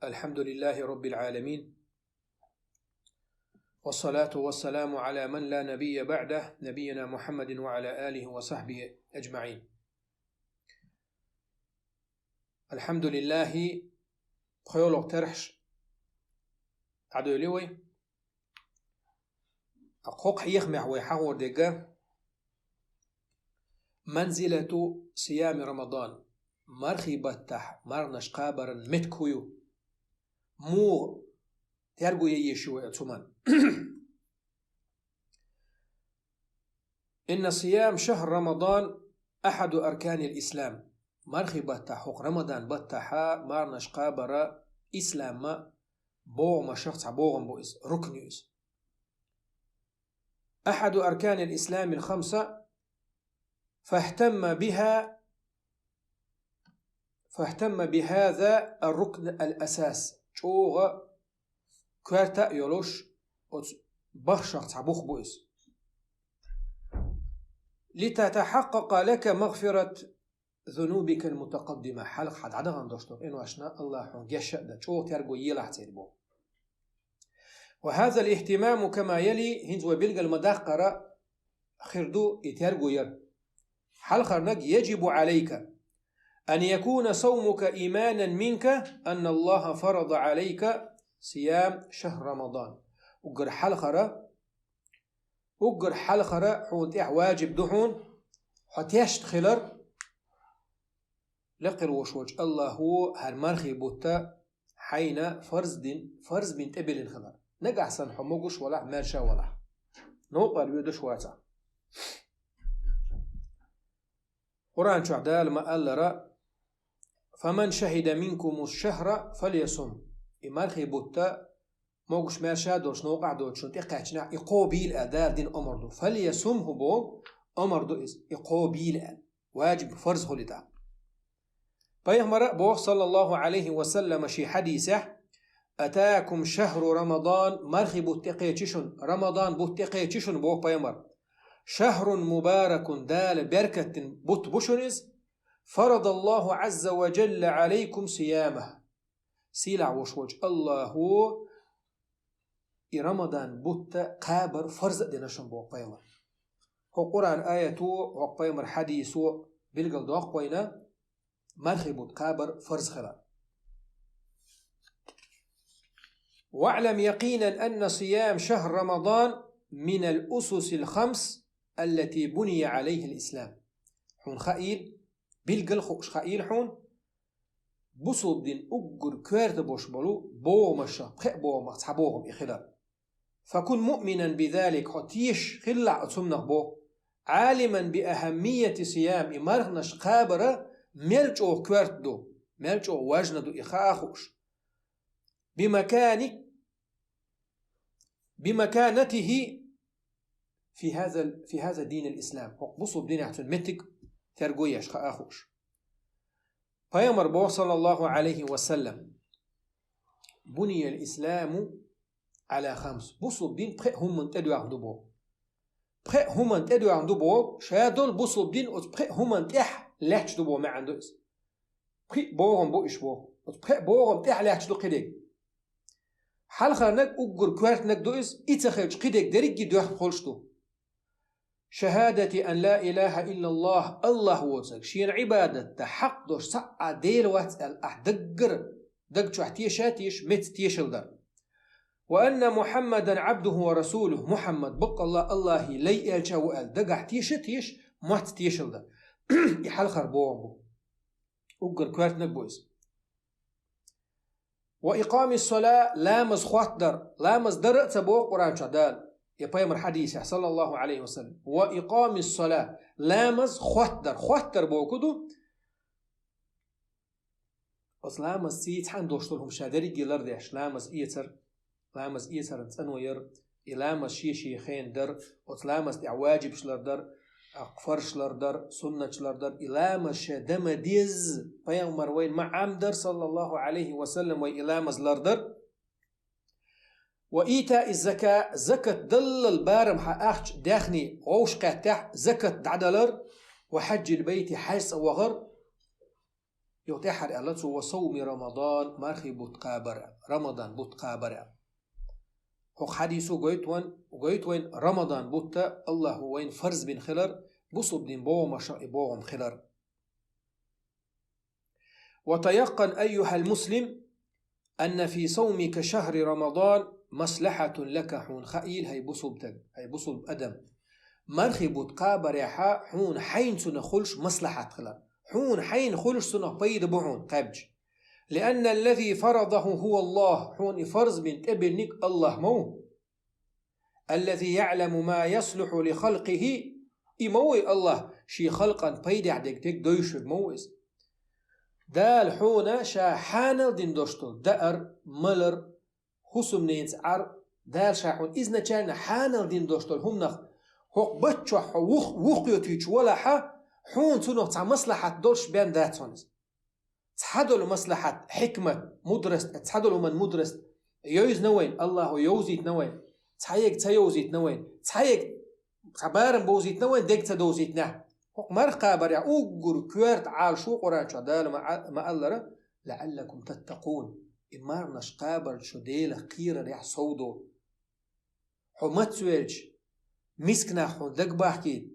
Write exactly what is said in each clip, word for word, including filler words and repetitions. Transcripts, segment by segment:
الحمد لله رب العالمين. والصلاة والسلام على من لا نبي بعده، نبينا محمد وعلى آله وصحبه أجمعين. الحمد لله، пхоьалгӀа терхьаш дӀадоьлли вай. ХӀокху хьехамехь вай хьахор дерг منزلة صيام رمضان. Мархий баттахь марханаш кхабаран меттиг хӀун ю? Муха терго ян еза шу вай оцу хӀуман? إن صيام شهر رمضان أحد أركان الإسلام. Мархий баттахь, хӀокху Рамадан баттахьа марханаш кхабар исламан богӀамашах цхьа богӀам бу иза, рукн ю иза. أحد أركان الإسلام الخمسة، فاهتم بها، فاهتم بهذا الركن الأساس. ЧӀогӀа коьрта а йолуш, оцу бахшах цхьа бух бу иза. لتتحقق لك مغفرة ذنوبك المتقدمة. Хьалха хьан дӀадахана долуш долу къиношна Аллахьа хьуна гечдар а дан, чӀогӀа терго елахь церан боху. وهذا الاهتمام كما يلي, хӀинца вай билгал ма-даккхара, хир ду и терго яр. Хьалхарниг, يجب عليك أن يكون صومك إيمانا منك أن الله فرض عليك صيام شهر رمضان. Уггар хьалхара, уггар хьалхара хьуна тӀехь ваджиб ду хьуна, хьо тешна хилар, лекха волуш волчу Аллахьо хӀара мархий бутт хьайна фарз дина, фарз бина тӀебиллина хилар. Нагахь санна хьо могуш валахь, маьрша валахь, новкъа воьдуш вацахь. Къуръан чохь Дала ма-аллара: فمن شهد منكم الشهر فليصمه. И мархий бутт могуш, маьрша долуш, новкъахь доцуш шуна тӀекхаьчнехь, и кхобийла аьлла, Дала дина омар ду. فليصمه боху, омар ду иза, и кхобийла аьлла. Ваджиб, фарз хуьлу тӀаккха. Пайхамара а боху, саллаллаху Ӏалайхи ва саллама, шен хьадисехь: أتاكم شهر رمضان, мархий бутт тӀекхечи шуна, Рамадан бутт тӀекхечи шуна, боху пайхамара. شهر مبارك, Дала беркат дина бутт бу шуна иза. فرض الله عز وجل عليكم صيامه. Сийлахь волуш волчу Аллахьо и Рамадан бутт кхабар фарз а дина шуна, боху пайхамара. ХӀокху Къуръан аято, хӀокху пайхамара хьадисо билгал доккху вайна мархий бутт кхабар фарз хилар. واعلم يقينا أن صيام شهر رمضان من الأسس الخمس التي بني عليها الإسلام. Хьуна хаийла, билггал хууш хаийла хьуна, бусулба дин уггар коьрта болуш болу богӀамашах, пхеа богӀамах цхьа богӀам и хилар. فكن مؤمنا بذلك, хьо тешаш хилалахь оцу хӀуманах, боху. عالما بأهمية صيام, и марханаш кхабар мел чӀогӀа коьрта ду, мел чӀогӀа важна ду и хаа хууш. بمكانك، بمكانته في هذا، في هذا دين الإسلام. ХӀокху бусулба динехь цуьнан меттиг терго еш хаа хууш. Пайхамара боху, саллаллаху Ӏалайхи ва саллам: بني الإسلام على خمس. Бусулба дин пхеа хӀуманна тӀедоьгӀна ду, боху. Пхеа хӀуманна тӀедоьгӀна ду, боху, ша долу бусулба дин оцу пхеа хӀуманна тӀехь лаьтташ ду, боху, маьӀна ду иза. Пхи богӀам бу уьш, боху. Оцу пхеа богӀам тӀехь лаьтташ ду кхидерг. Хьалхарниг, уггар коьртаниг ду иза, и ца хилча кхидерг дерриге а доьхна хуьлуш ду. شهادة أن لا إله إلا الله, Аллахь воцург шена Ӏибадат дан хьакъ долуш цхьа а Дела вац аьлла, ахь даггара даг чохь теша а теша, меца тешалла дар. وأن محمدا عبده ورسوله, Мухьаммад баккъалла Аллахьан лай, элча ву аьлла, дагахь теша а теша, мотт тешалла дар. И хьалхара богӀам бу. Уггар коьртаниг бу иза. وإقام الصلاة, ламаз хоттадар, ламаз дара а ца боху Къуръан чохь Дала, я пайхамара хьадисехь, саллаллаху Ӏалайхи ва саллам. وإقام الصلاة, ламаз хоттадар, хоттадар боху ду. Оцу ламазций цхьаьна долуш долу хӀума ша дерриге лардеш, ламаз эцар, ламаз эцаран цӀано яр, и ламаз шен-шен хенахь дар, оцу ламаз тӀехь ваджибаш лардар, а, фарзаш лардар, суннаташ лардар, и ламаз ша дан ма-дезза, пайхамара вайна ма Ӏамдар, саллаллаху Ӏалайхи ва саллам, вай и ламаз лардар. وإيتاء الزكاة, закат даллал барам хьан ахча даьхни гӀовш кхеттехь, закат дӀадалар, وحج البيت, хьаьж цӀа вахар, Юха тӀаьхьара аьлла цо: «Ва сауми Рамадан», мархий бутт кхабар, Рамадан бутт кхабар аьлла. ХӀокху хьадисо гойту вайн, гойту вайн Рамадан бутт Аллахо вайна фарз бина хилар, бусалба дин богӀамашах и богӀам хилар. «وتيقن أيها المسلم أن في صومك شهر رمضان مصلحة لك», хьуна хаийла, хӀай бусалба стаг, хӀай бусалба адам. Мархий бутт кхабарехь хьуна хьайна цунах хуьлуш маслахьат хилар. Хьуна хьайна хуьлуш цунах пайда бу хьуна кхаьбча. «لأن الذي فرضه هو الله», хьуна и фарз бина тӀебиллинарг Аллах ма ву. «الذي يعلم ما يصلح لخلقه», и ма ву и Аллах, шен халкъан пайдехь дерг дерг дойшург ма ву иза. Дала хьуна ша хьанал дина долуш долу даар, малар, хӀусамненца Ӏар, Дала ша хьуна изначально хьанал дина долуш долу хӀуманах хӀокху бутт чохь хьо вух-, вухкхетуьйтуш валахь, хьуна цунах цхьа маслахьат долуш бен дац хьуна иза. Цхьадолу маслахьат, хьикмат, мудрость, цхьадолу хӀуман мудрость йовзина вайн, Аллахо йовзийтина вайн, цхьаерг ца йовзийтина вайн, цхьаерг цхьа барам бовзийтина вайн, дерг ца довзийтинехь. ХӀокху марха кхабарехь уггар коьрта Ӏалашо Къуръан чохь Дала ма-, ма-аллара: «لعلكم تتقون». И марханаш кхабарца шу Делах кхерарехь сов до. Хьо мацвелча, миска нах хьуна дагабахкийта.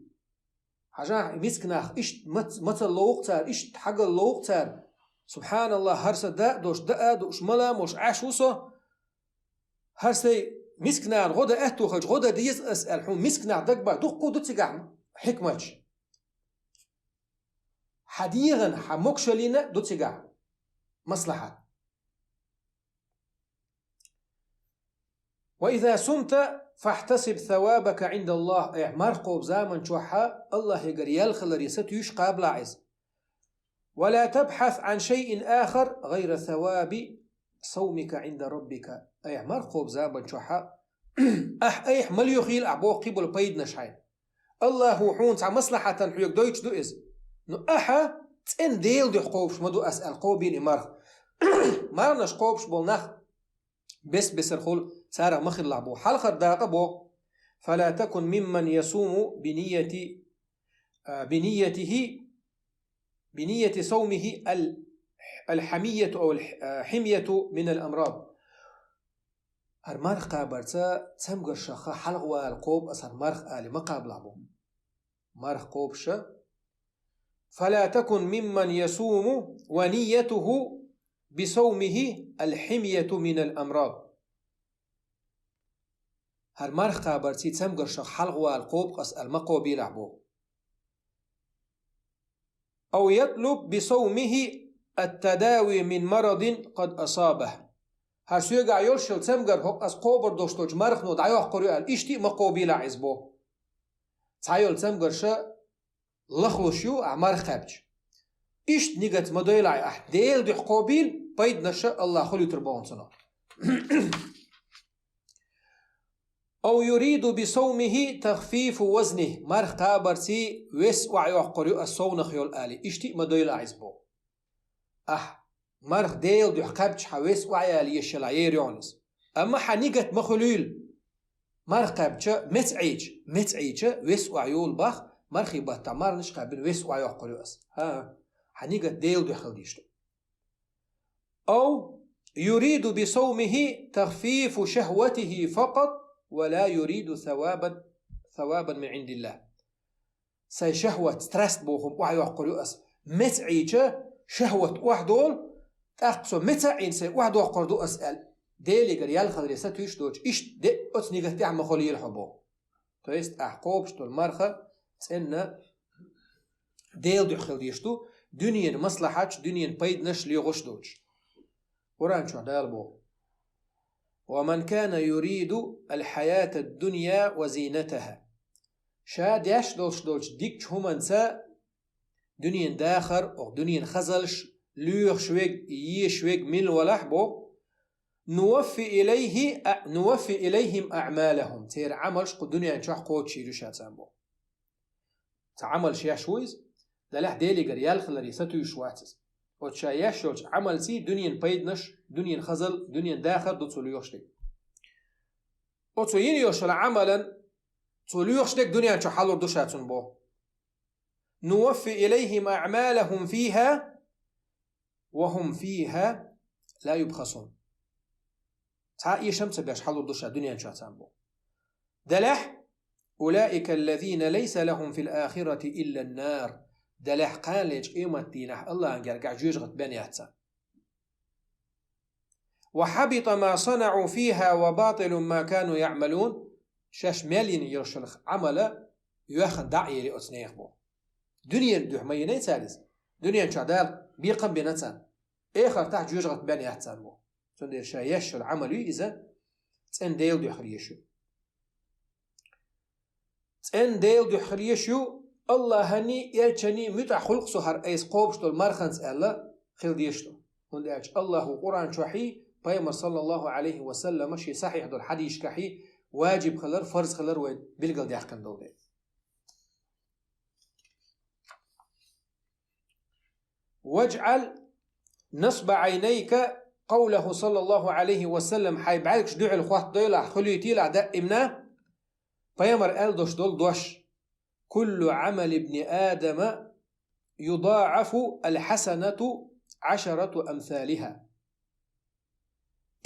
Хьажахь, миска нах иштта мац-, мацалла ловкъу цара, иштта хьагалла ловкъу цара. Субханаллах, хӀара сан даа а долуш, даа а дууш, мала а молуш Ӏаш ву со. ХӀара сайн миска нахана гӀо дан аьтто хилча, гӀо дан деза ас аьлла, хьуна миска нах дагабахка, дуккха а ду цигахь хьикматаш. Хьан дегӀана, хьан могушаллина а ду цигахь маслахьат. «وإذا صمت فاحتسب ثوابك عند الله». Айхьа марха кхобу заман чохь Аллахьегара ял хиларе сатуьйсуш кхабалахь иза. «ولا تبحث عن شيء آخر غير ثواب صومك عند ربك». Айхьа марха кхобу заман чохь ахь айхьа ма лоьхийла ахь боху кхиболу пайданаш хьайна. Аллахо хьуна цхьа маслахьатан хьоьга дойтуш ду иза. Ну ахьа цӀена Делан дуьхьа кхобуш ма ду ас аьлла кхобийла и марха. Марханаш кхобуш болу нах бес-бесархула царах ма хилалахь боху. Хьалхара дакъа боху: «فلا تكن ممن يصوم بنية، а, بنيته، بنية صومه ال-، الحمية أو الح-، آ، حمية من الأمراض». ХӀара марха кхабарца цамгаршаха хьалхавала кхобу ас хӀара марха али ма кхабалахь бу. Марха кхобуша: «فلا تكن ممن يصوم ونيته بصومه الحمية من الأمراض». ХӀара марха кхабарций цамгаршах хьалхавала кхобу ас ала ма кхобийлахь бу. «أو يطلب بصومه التداوي من مرض قد أصابه». ХӀара соьгахь йолуш йолу цамгар хӀокху ас кхобур долуш долчу мархано дӀайоккхур ю аьлла, иштта а ма кхобийлахь иза боху. Цхьа йолу цамгарша лахлуш ю ахь марха кхаьбча. Иштта нигат ма дойлахь ахь, Делан дуьхьа кхобийла, пайданаша Аллах хуьлуьйтур боху цунах. «أو يريد بصومه تخفيف وزنه». Марха кхабарций вес охьайоккхур ю ас совнах йолу али, иштта а ма дойла ахь иза боху. Ахь марха Делан дуьхьа кхаьбча хьан вес охьаяла еш елахь, ер йогӀу иза. Амма хьан нигат ма хуьлийла. Марха кхаьбча меца Ӏийча, меца Ӏийча вес охьайолу бах, мархий баттахь марханаш кхаьбина вес охьайоккхур ю ас. ХӀа, хьан нигат Делан дуьхьа хила дийш ду. «أو يريد بصومه تخفيف شهوته فقط ولا يريد ثوابا، ثوابا من عند الله». Сайн шахват, страсть боху хӀума охьайоккхур ю ас. Меца Ӏийча шахват охьадолу, тӀаккха со меца а Ӏийна сайн охьадоккхур ду ас аьлла, Делигара ял хиларе сатуьйсуш доцуш, иштта де оцу нигат тӀехь ма хуьлийла хьо боху. То есть ахь кхобуш долу марха цӀенна Делан дуьхьа хила дийш ду, дуьненан маслахьаташ, дуьненан пайданаш лоьхуш доцуш. Къуръан чохь Дала боху: «ومن كان يريد الحياة الدنيا وزينتها». Ша деш долуш долчу дикачу хӀуманца дуьненан дахар, оха дуьненан хазалш, лоьхуш верг, езаш верг мила валахь боху, «نوف إليه، نوف إليهم أعمالهم». Церан Ӏамалш кху дуьнен чохь кхочушйийр ю ша царна боху. Цхьа Ӏамалш еш ву иза, делахь Делигара ял хиларе сатуьйсуш вац иза. Оцу ша еш йолчу Ӏамалций дуьненан пайданаш, дуьненан хазал, дуьненан дахар ду цо лоьхуш дерг. Оцо йина йолуш йолу Ӏамалан цо лоьхуш дерг дуьнен чохь хьалур ду ша цунна боху. «نوف إليهم أعمالهم فيها وهم فيها لا يبخسون. Цхьа эшам ца беш хьалур ду ша дуьнен чохь царна боху. Делахь, أولئك الذين ليس لهم في الآخرة إلا النار. Делахь кхана лечу къемат дийнахь Аллахьан гергахь жоьжахат бен яц царна. وحبط ما صنعوا فيها وباطل ما كانوا يعملون. Шаьш мел йина йолуш йолу Ӏамала йоьхна дӀа а ери оцу нехан боху. Дуьненан дуьхьа ма йинай цара иза. Дуьнен чохь Дала бекхам бина царна. Эхартахь жоьжахат бен яц царна боху. Цундела ша еш йолу Ӏамал ю иза, цӀена Делан дуьхьа хила еш ю. ЦӀена Делан дуьхьа хила еш ю, Аллахьанний, элчанний муьтӀахь хуьлу-кх со хӀара айса кхобуш долу марханца аьлла, хила дезаш ду. ХӀунда аьлча Аллахьо Къуръан чохьий, Пайхамар, саллаллаху Ӏалайхи ва саллама, шен сахьихь долу хьадисашкахьий, ваджиб хилар, фарз хилар вайн билгалдаьккхина долу дела. واجعل نصب عينيك قوله صلى الله عليه وسلم, хьайн бӀаьргаш дуьхьал хӀоттадойлахь, хуьлийтийлахь даимна, Пайхамар аьлла долуш долу дош: كل عمل ابن آدم يضاعف الحسنة عشرة أمثالها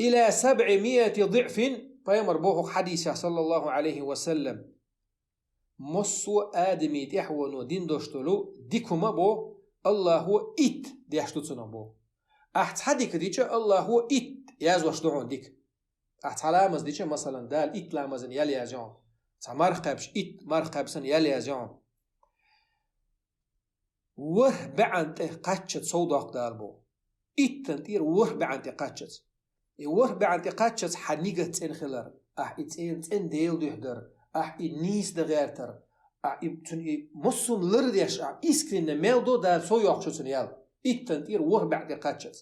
إلى سبعمائة ضعف. Пайхамар боху хьадисехь, саллаллаху Ӏалайхи ва саллам: Массо а адамийн тӀаьхьено дина долуш долу дика хӀума боху, Аллахьо итт деш ду цунах боху. Ахь цхьа дика дича, Аллахьо итт яздеш ду хьуна дика. Ахь цхьа ламаз дича, масалан, Дала итт ламазан ял язйо хьуна. Цхьа марха кхаьбча, итт марха кхаьбсан ял язйо хьуна. ВорхӀ бӀенна тӀе кхаччалц сов доккху Дала боху. Иттан тӀера ворхӀ бӀенна тӀе кхаччалц. И ворхӀ бӀенна тӀе кхаччалц хьан нигат цӀена хилар, ахь и цӀена, цӀена Делан дуьхьа дар, ахь и нийса дан гӀертар, ахь и, цуьнан и массо а лардеш, ахь искренне мел до Дала сов йоккхуш цуьнан ял. Иттан тӀера ворхӀ бӀенна тӀе кхаччалц.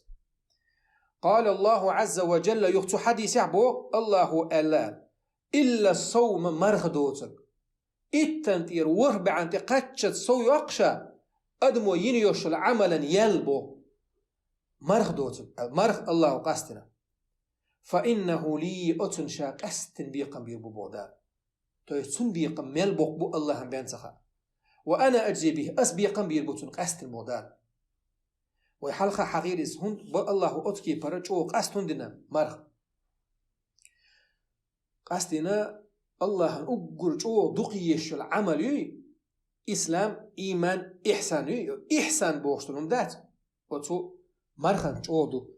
قال الله عز وجل, юха цу хьадисехь боху, Аллахьо аьлла: إلا الصوم, марха доцург. Иттан тӀера ворхӀ бӀенна тӀе кхаччалц сов йоккхуш, адамо йина йолуш йолу Ӏамалан ял боху. Марха доцург, марха Аллахьо къастийна. فإنه لي, оцунна ша къаьстина бекхам бийр бу боху Дала. То есть цунна бекхам мел боккха бу Аллахьан бен ца хаьа. وأنا أجزي به, ас бекхам бийр бу цунна къаьстина боху Дала. Вай хьалха хьахийра иза, хӀунда бо Аллахьо оцу кепара чӀогӀа къаста хӀунда дина марха. Къастийна Аллахьан уггар чӀогӀа дукха езаш йолу Ӏамал юй, ислам, ийман, ихьсан юй. Ихьсан бохуш долу хӀума дац, оцу марханца чӀогӀа ду.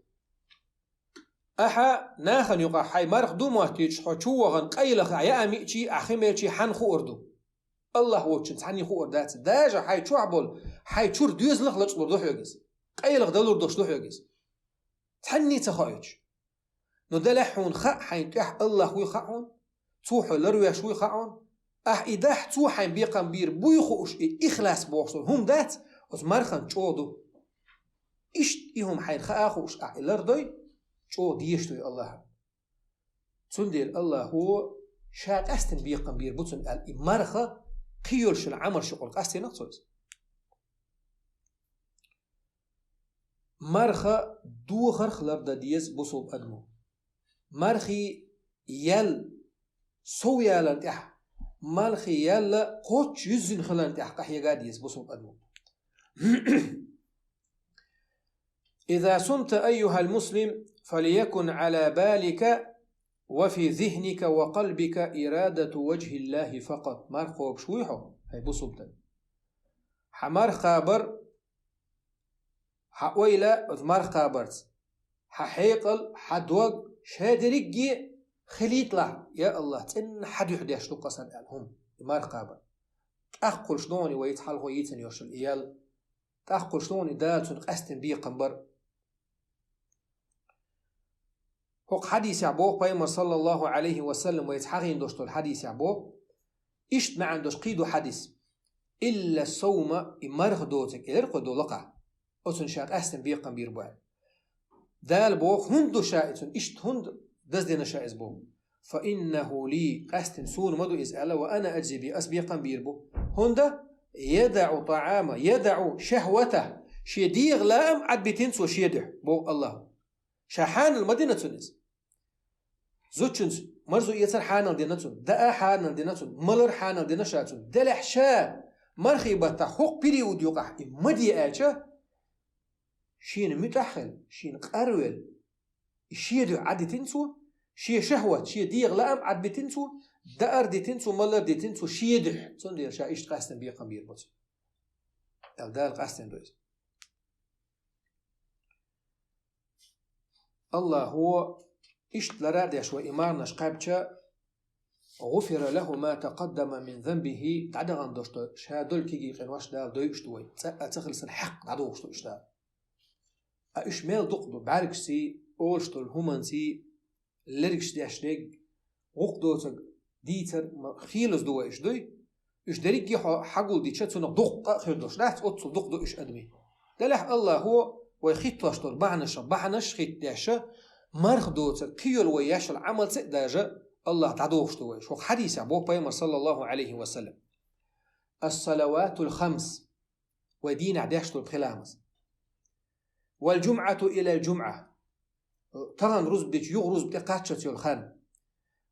Ахьа нахана юкъахь хьайн марха ду моттуьйтуш, хьо чу вахана къайлаха яа миъчий, ахь хи мелчий хьанна хуур ду? Аллахь воцчунна цхьанний хуур дац. Даже хьайн чохь болу, хьайн чуьра доьзалх лачкъалур ду хьоьга иза. Къайлаха далур долуш ду хьоьга иза. Цхьанний ца хоуьйтуш. Ну делахь хьуна хаьа, хьайн тӀехь Аллахь вуй хаьа хьуна, цо хьо ларвеш вуй хаьа хьуна. Ахь и дахь, цо хьайн бекхам бийр буй хууш, и ихлас бохуш долу хӀума дац, оцу марханца чӀогӀа ду. Иштта и хӀума хьайна хаа хууш, ахь и лардой, чӀогӀа дезаш дуй Аллахьан. Цундела Аллахьо ша къаьстина бекхам бийр бу цунна аьлла, и марха кхин йолуш йолу Ӏамалш юкъара къастийнакх цо иза. Марха дохарх лардан деза бусулба адамо. Мархий ял сов ялан тӀехь, мархий ял кхоччуш юьззина хилан тӀехь къахьега деза бусулба адамо. إذا صمت أيها المسلم فليكن على بالك وفي ذهنك وقلبك إرادة وجه الله فقط. Марха кхобуш вуй хьо, хӀай бусулба стаг? Хьан марха кхабар, хьан ойла оцу марха кхабарца, хьан хьекъал, хьан дог, шадерриге хилийталахь, я Аллахь, цӀенна хьан дуьхьа деш ду-кх аса аьлла хӀума, и марха кхабар. ТӀаккха хуьлуш ду хьуна вайца хьалхо йийцина йолуш йолу и ял. ТӀаккха хуьлуш ду хьуна и Дала цунна къаьстина бекхам бар. ХӀокху хьадисехь боху Пайхамар, саллаллаху Ӏалайхи ва саллам, вайца хьахийна долуш долу хьадисехь боху, иштта маьӀна долуш кхин ду хьадис: «Илла совма», и марха доцург, элира кхо долу лакхахь, оцунна ша къаьстина бекхам бийр бу аьлла. Дала боху, хӀунда ду ша и цунна, иштта хӀунда даздина ша иза боху? «Фа иннаху ли», къаьстина суна ма ду иза аьлла, «ва ана аджзи би», ас бекхам бийр бу. ХӀунда? «ЯдаӀу тӀаӀама, ядаӀу шахӀватаху», шен дегӀан лаам Ӏадбитина цо шен дуьхьа, боху Аллахьо. Ша хьанал ма дина цунна иза. Зудчуьнца марзо эцар хьанал дина цунна, даа хьанал дина цунна, малар хьанал дина ша цунна. Делахь ша мархий баттахь хӀокху период юкъахь и ма де аьлча, шена муьтӀахь а хилла, шена къарвелла, и шен дуьхьа Ӏадитина цо, шен шахӀват, шен дегӀан лаам Ӏадбитина цо, даар дитина цо, малар дитина цо, шен дуьхьа. Цундела ша иштта къаьстина бекхам бийр бу цо. Аьлла, Дала къастийна ду иза. Аллахо иштта лар а деш вай и мархнаш кхаьбча, «غفر له ما تقدم من ذنبه», дӀадахана долуш долу ша долу кегий къинош Дала дойуш ду вай, цкъа а ца хилла санна хьакъ дӀадохуш ду уьш Дала. Ткъа уьш мел дукха ду, бӀаьргашций, олуш долу хӀуманций, лергаш деш дерг, гӀуллакх доцург, дийцар, ма-, хийлаза ду вай уьш дуй? Уьш дерриге а хьо хьагулдича, цунах дуккха а хир долуш дац, оццул дукха ду уьш адамийн. Делахь Аллахо вай хӀиттош долу бахьанаш, бахьанаш хӀиттадеш, марха доцург, кхин йолу вай еш йолу Ӏамалца а даже Аллах дӀадохуш ду вай. ХӀокху хьадисехь боху Пайхамар, саллаллаху Ӏалайхи ва саллам: «الصلوات الخمس», вай дийнахь деш долу пхи ламаз. «والجمعة إلى الجمعة», тахана рузба дича юха рузба тӀе кхаччалц йолу хан.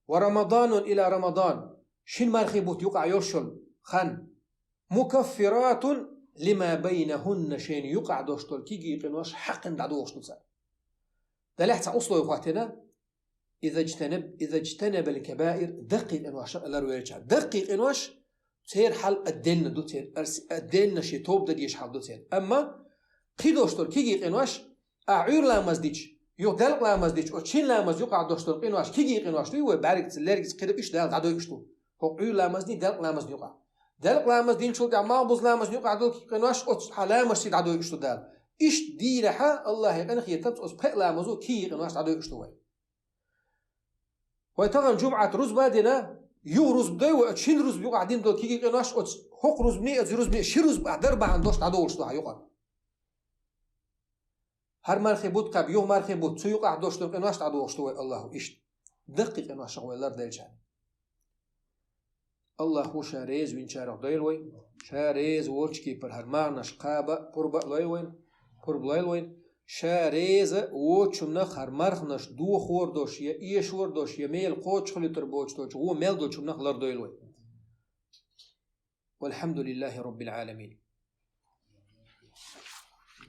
«ورمضان إلى رمضان», шина мархи бутт юкъахь йолуш йолу хан. «مكفرات لما بينهن», шайна юкъахь долуш долу кегий къинош хьакхина дӀадохуш ду цара. Делахь цхьа условие хӀоттийна: «إذا اجتنب، إذا اجتنب الكبائر», даккхий къинош ларвелча. Даккхий къинош церан хьал отдельно ду, церан арс отдельно шен тоба дан дезаш хьал ду церан. Амма кхидолуш долу кегий къинош, ахь Ӏуьйра ламаз дича, юха делкъа ламаз дича, оцу шина ламаз юкъахь долуш долу къинош, кегий къинош дуй вай, бӀаьргца, лергца кхидолу, уьш Дала дӀадойуш ду. ХӀокху Ӏуьйра ламазний, делкъа ламазний юкъахь. Делкъа ламаз динчул тӀаьхьа малхбуза ламазний юкъахь долу къинош оцу хьан ламазций дӀадойуш ду Дала. Иштта дийнахьа Аллахьан къинхетамца оцу пхеа ламазо кегий къинош дӀадойуш ду вай. Вай тахана жумӀат рузба а дина, юха рузба дой вай, оцу шина рузба юкъахь дина долу кегий къинош, оцу хӀокху рузбаний, оцу рузбаний ши рузба ахь дар бахьана долуш дӀадолуш ду хьан юкъара. ХӀара мархи бутт кхаба, юха мархи бутт, цу юкъахь долуш долу къинош дӀадолуш ду вай Аллахо иштта. Даккхий къиношах вай ларделча. Аллахо ша реза винчарах дойла вай, ша реза воцчу кепара хӀара мархнаш кхаба, пурба а лойла вайна, пурба лойла вайна, ша реза воцчунах хӀара мархнаш дохор долуш, я эшор долуш, я мел кхочушхуьлуьйтур боцуш долчу вон мел долчунах лардойла вай. والحمد لله رب العالمين.